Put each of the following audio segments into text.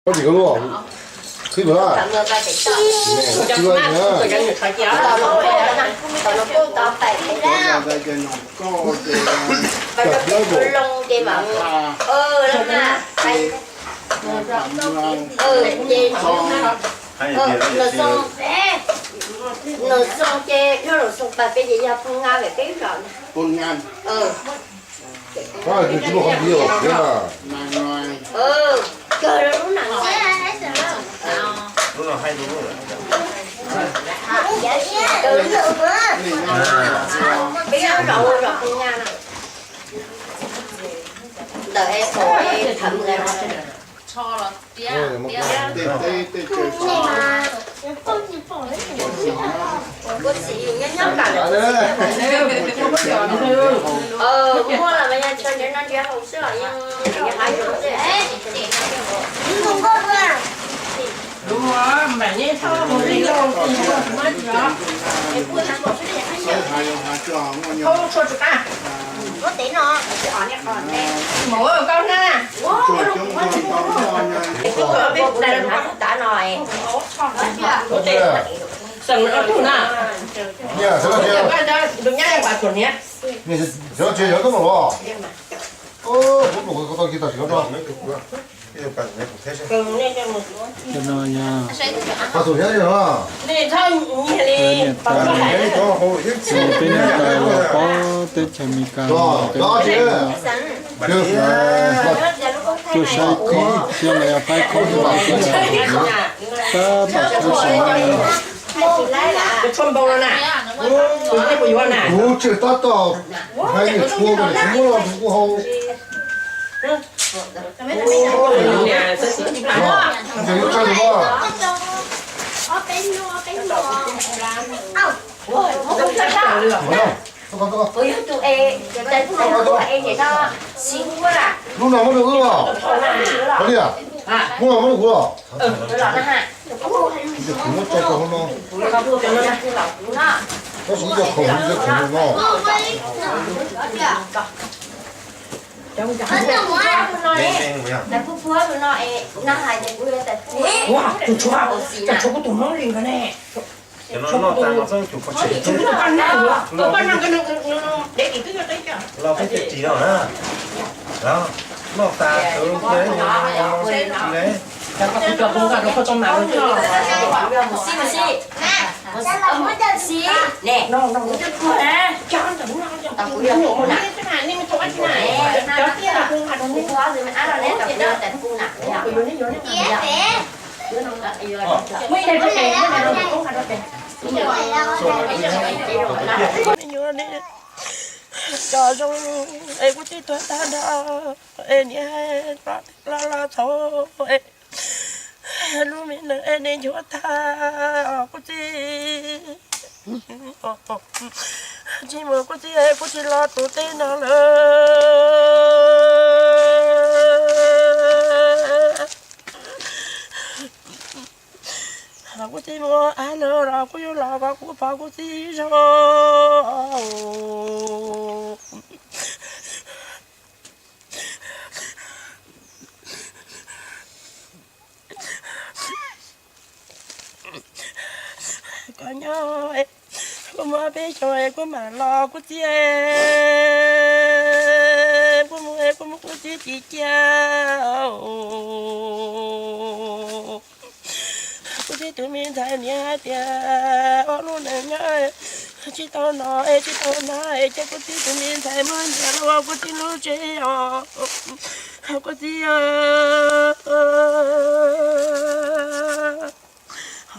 Koj tsis koj luaj, qhib mus na. Mẹ nó chưa nhá. Cặp lớp bộ. Nws xoo ces yog lus xoo pas peb ces yog pug nga vem peb zos. Pug nga. Koj tsis muaj qhov npiav os, thiab mas. Kawg lub nag no. Lub no haib lub. Peb zos ua zos pug nga no. Ntawm es pom es tham mus no. Kuv txiv yus nyob nyob kam, muaj los mas yog tso nrhiav noj nrhiav haus xwb los yeej nrhiav haus xwb. Niam tais los paub teb chaws Amelikas los teb chaws, tuaj saib khoom thiab los yog pab khoom, tab tom saib xyoo no. Kuv tseem tab tom hais niam tshuav kom niam tshuav muab los kuv hau. Ces yuav tsawg los? Kuv yog tus es, es no, xiv kuv na. Lub no muab rau wb los? Qhov li, muab los muab rau kuv los? Kuv muab tso rau hauv no. Tab sis ib co khoom, ib co khoom no. Ua, tus tshuav, tus tshuav kuv tus hmoob li nkawd ne. Los peb thiaj ris no na. Noj tas, Nyuam ne, cov zoo es kuv tij tuag tag nrho, es niam los los txhaum, es lub me neej es nej nchuav tag os kuv tij. Tsis muaj kuv tij, kuv tsis los tus teb no lawm. Kuv tij mus av lawm los kuv yuav los kom kuv pom kuv tij zoo. Koj nyob, kuv muaj peb xyoos kuv mam los kuv tij. Kuv mus, kuv mus kuv tij tsis cia. Kuv tij tus me ntxhais niam hais tias ua lub neej nyob tsis tau noj es tsis tau hnav es cia kuv tij tus me ntxhais muab ntiav los ua kuv tij lub tsev os. Kuv tij,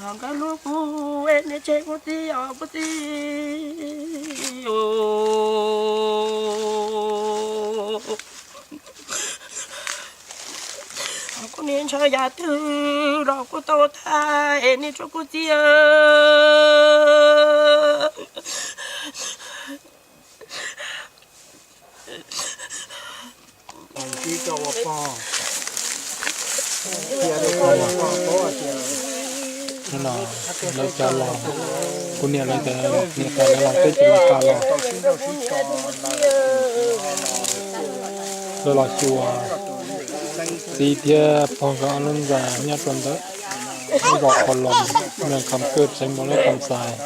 ho nkawd hlub kuv es nej tseg kuv tij os kuv tij. Kuv niaj hnub yam twg los kuv tau tag es nej tso kuv tij. Ib co ua pog, cia rau pog ua pog paub hais tias no lawv cov los, kuv niam lawv cov niam tais lawv los teb chaws Amelikas los, lawv los xyuas. Txiv thiab pog nkawd ob lub ntxa nyob rau ntawm lub zos Qhov Loos, nroog Kham Kwj, xeev Npaus Lab Kham Xais.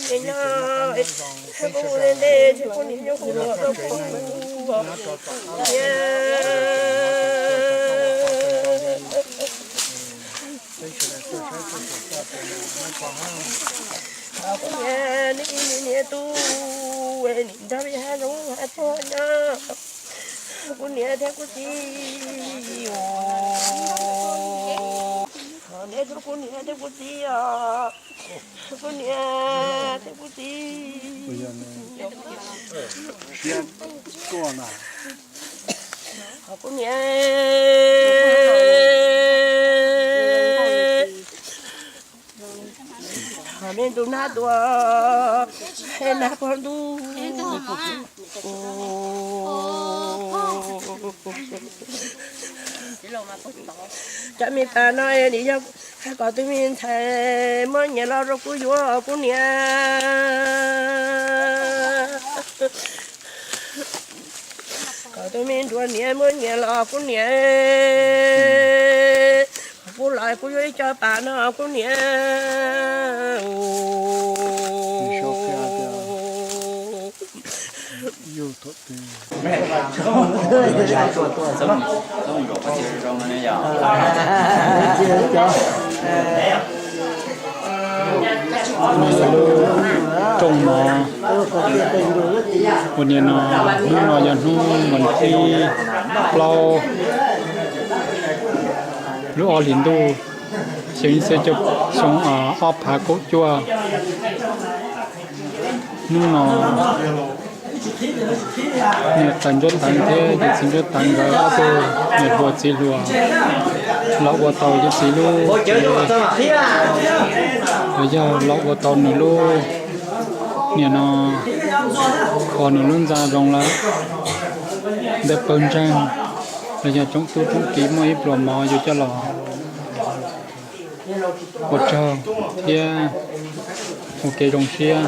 Kuv niam nyob, kuv niam nyob kuv niam, kuv niam, kuv niam, nej niam tub, nim nrog peb hab zoov hab tsuag nyob. Kuv niam thiab kuv txiv, neb tub, kuv niam thiab kuv txiv os, kuv niam thiab kuv txiv, kuv niam. Thov me ntu nag tuaj, nag pog ntuj. Cov me pas no nim yog kom tus me ntxhais muab nyias los rau kuv yuav kuv niam. Kom tus me nruas niam muab nyias los kuv niam. Kuv los kuv yuav ib co pas no kuv niam. Lub rooj no ua niam no, hnub no yog hnub vas thib plaub lub ob hlis ntuj, xyoo ib txhiab cuaj, xyoo ob phav kaum cuaj. Hnub no niam tais Ntsuab Teev thiab yawm txiv Ntsuab Teev nkawd ob tug niam hluas txiv hluas los ua tau yawm txiv lub tsev, los yog los ua tau nws lub, niam no kho nws lub ntxa zoo lawm. Ntawm pawg ntseeg los yog tsoom tub tsoom kiv muaj ib pluas mov yuav coj los ua tsaug thiab ua kev zoo siab.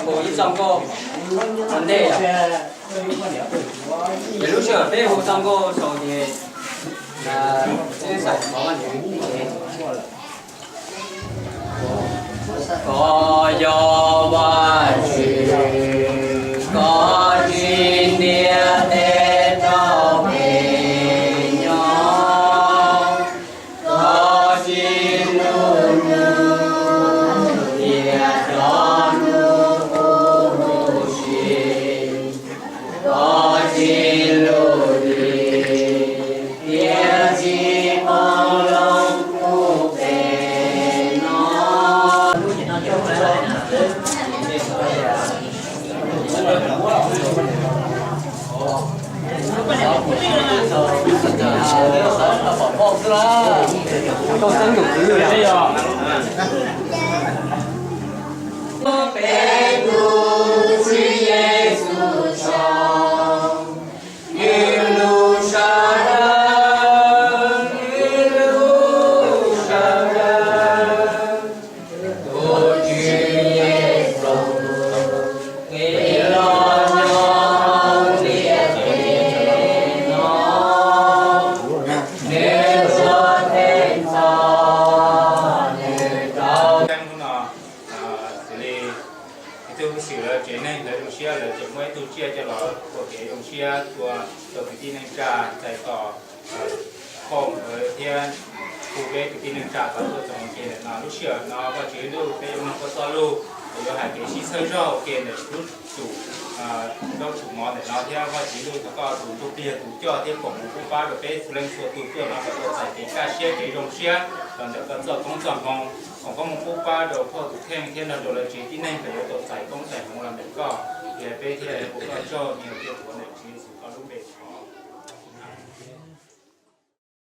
Hu ib txoj nkauj ua ntej, ces lub sij hawm peb hu txoj nkauj xaus ces peb xav thov Vaj Tswv. Koj yog Vaj Tswv, koj tsim ntiaj teb rau peb nyob. Koj tsim lub ntuj thiab cov ntuj huv si. Koj tsim lub hli thiab tsim qoob loo puag pem no. Peb tus Tswv Yexus tsaug, nws lub sij hawm, nws lub sij hawm. Tus Tswv Yexus, nws los nyob hauv ntiaj teb no, nws tuav theej txog nws rau. Xws li ib tug hwj swm coj los ua kev zoo siab tua rau kwv tij neej tsa, txais tos, hu thiab hu peb kwv tij neej tsa kom tuaj txog ua ke ntawm no. Lub sij hawm no Vajtswv ntuj, peb yuav mloog koj txoj lus, yuav hais kev sib txhawb zog ua ke ntawm lub tsum, lub tsum mov ntawm no thiab Vajtswv ntuj, thov koj tus ntsuj plig tus coj thiab foom hmoov pub pab rau peb txhua leej txhua tus tuaj no kom tau txais kev kaj siab kev zoo siab los ntawm koj txoj koob txoj hmoov. Foom koob hmoov pub pab rau phauj tus kheej thiab nrog rau lawv tsev tib neeg kom yuav tau txais koob txais hmoov los ntawm koj, es peb thiaj ua koj tsaug, nyuag thiaj tuav ntawm Tswv Yexus koj lub npe thov.